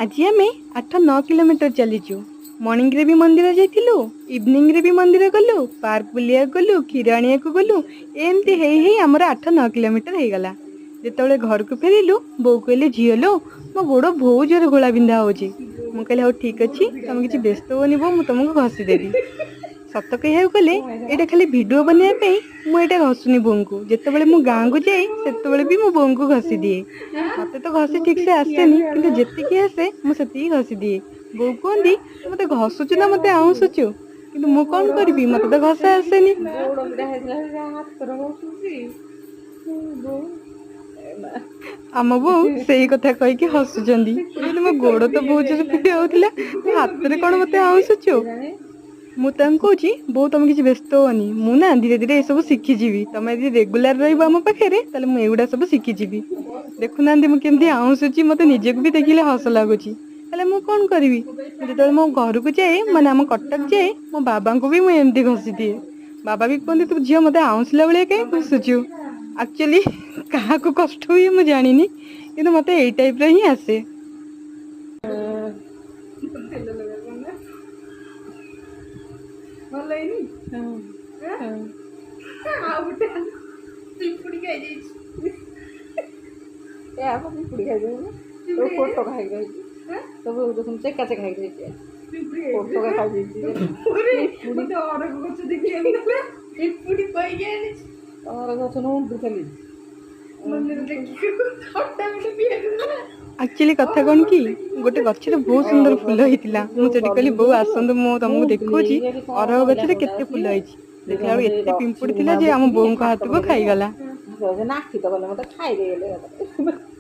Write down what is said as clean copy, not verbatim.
ଆଜି ଆମେ 8-9 କିଲୋମିଟର ଚାଲିଛୁ। ମର୍ଣ୍ଣିଂରେ ବି ମନ୍ଦିର ଯାଇଥିଲୁ, ଇଭିନିଂରେ ବି ମନ୍ଦିର ଗଲୁ, ପାର୍କ ବୁଲିବାକୁ ଗଲୁ, କ୍ଷୀର ଆଣିବାକୁ ଗଲୁ। ଏମିତି ହେଇ ହେଇ ଆମର 8-9 କିଲୋମିଟର ହେଇଗଲା। ଯେତେବେଳେ ଘରକୁ ଫେରିଲୁ, ବୋଉ କହିଲେ, "ଝିଅ ଲୋ, ମୋ ଗୋଡ଼ ବହୁତ ଜୋରେ ଘୋଳା ବିନ୍ଧା ହେଉଛି।" ମୁଁ କହିଲି, "ହଉ, ଠିକ୍ ଅଛି, ତମେ କିଛି ବ୍ୟସ୍ତ ହୁଅନି ବୋଉ, ମୁଁ ତମକୁ ଘଷିଦେବି।" ସତ କହିବାକୁ ଗଲେ ଏଇଟା ଖାଲି ଭିଡ଼ିଓ ବନେଇବା ପାଇଁ ମୁଁ ଏଇଟା ଘଷୁନି ବୋଉଙ୍କୁ। ଯେତେବେଳେ ମୁଁ ଗାଁକୁ ଯାଏ, ସେତେବେଳେ ବି ମୁଁ ବୋଉଙ୍କୁ ଘଷି ଦିଏ। ମତେ ତ ଘଷି ଠିକ୍ ସେ ଆସେନି, କିନ୍ତୁ ଯେତିକି ଆସେ ମୁଁ ସେତିକି ଘଷି ଦିଏ। ବୋଉ କୁହନ୍ତି, "ତୁ ମତେ ଘଷୁଛୁ ନା ମତେ ଆଉଁସୁଛୁ?" କିନ୍ତୁ ମୁଁ କଣ କରିବି, ମତେ ତ ଘଷା ଆସେନି। ଗୋଡ଼ ପିଟା ହେଇଥିଲା, ସେ ହାତରେ ଘଷୁଛି ବୋଉ। ଆମ ବୋଉ ସେଇ କଥା କହିକି ହସୁଛନ୍ତି। କହିଲେ, "ମୋ ଗୋଡ଼ ତ ବହୁତ ଜୋରେ ପୀଡ଼ା ହଉଥିଲା, ତୁ ହାତରେ କଣ ମତେ ଆଉଁସୁଛୁ?" ମୁଁ ତାଙ୍କୁ କହୁଛି, "ବୋଉ, ତମେ କିଛି ବ୍ୟସ୍ତ ହୁଅନି, ମୁଁ ନା ଧୀରେ ଧୀରେ ଏସବୁ ଶିଖିଯିବି। ତମେ ଯଦି ରେଗୁଲାର ରହିବ ଆମ ପାଖରେ, ତାହେଲେ ମୁଁ ଏଗୁଡ଼ା ସବୁ ଶିଖିଯିବି।" ଦେଖୁନାହାନ୍ତି ମୁଁ କେମିତି ଆଉଁସୁଛି, ମତେ ନିଜକୁ ବି ଦେଖିଲେ ହସ ଲାଗୁଛି। ହେଲେ ମୁଁ କଣ କରିବି? ମୁଁ ଯେତେବେଳେ ମୋ ଘରକୁ ଯାଏ, ମାନେ ଆମ କଟକ ଯାଏ, ମୋ ବାବାଙ୍କୁ ବି ମୁଁ ଏମିତି ଘଷିଦିଏ। ବାବା ବି କୁହନ୍ତି, "ତୁ ଝିଅ ମତେ ଆଉଁସିଲା ଭଳିଆ କାହିଁ ଘଷୁଛୁ?" ଆକ୍ଚୁଆଲି କାହାକୁ କଷ୍ଟ ହୁଏ ମୁଁ ଜାଣିନି, କିନ୍ତୁ ମତେ ଏଇ ଟାଇପର ହିଁ ଆସେ। ତେଲ ଲଗେଇବା ନା ଭଲ ହେଇନି? ଆଉ ଗୋଟେ ପିମ୍ପୁଡ଼ି ଖାଇଯାଇଛି। ଏ ଆମ ପିମ୍ପୁଡ଼ି ଖାଇଦେବୁ, ସବୁ ଫୋଟକା ଖାଇକି ରହିଛି ସବୁ। ଦେଖୁନ, ଚେକା ଚେକା ହେଇକି ରହିଛି, ଫୋଟକା ଖାଇଯାଇଛି। ମତେ ଅରଖ ଗଛ ଦେଖି ପିମ୍ପୁଡ଼ି କହିକି ଆଣିଛି। ତମର ଗଛ ନୁହଁ ଖାଲି। ମନ୍ଦିର ଦେଖିକୁ ଥଣ୍ଡା ଗୋଟେ ପିଇବାକୁ। ଆକ୍ଚୁଆଲି କଥା କଣ କି, ଗୋଟେ ଗଛରେ ବହୁତ ସୁନ୍ଦର ଫୁଲ ହେଇଥିଲା। ମୁଁ ସେଠି କହିଲି, "ବୋଉ, ଆସନ୍ତୁ, ମୁଁ ତମକୁ ଦେଖଉଛି ଅରଖ ଗଛରେ କେତେ ଫୁଲ ହେଇଛି।" ଦେଖିଲା ବେଳକୁ ଏତେ ପିମ୍ପୁଡ଼ି ଥିଲା ଯେ ଆମ ବୋଉଙ୍କ ହାତକୁ ଖାଇଗଲା। ନାକି ତ ଗଲେ ମତେ ଖାଇଦେଇଗଲେ।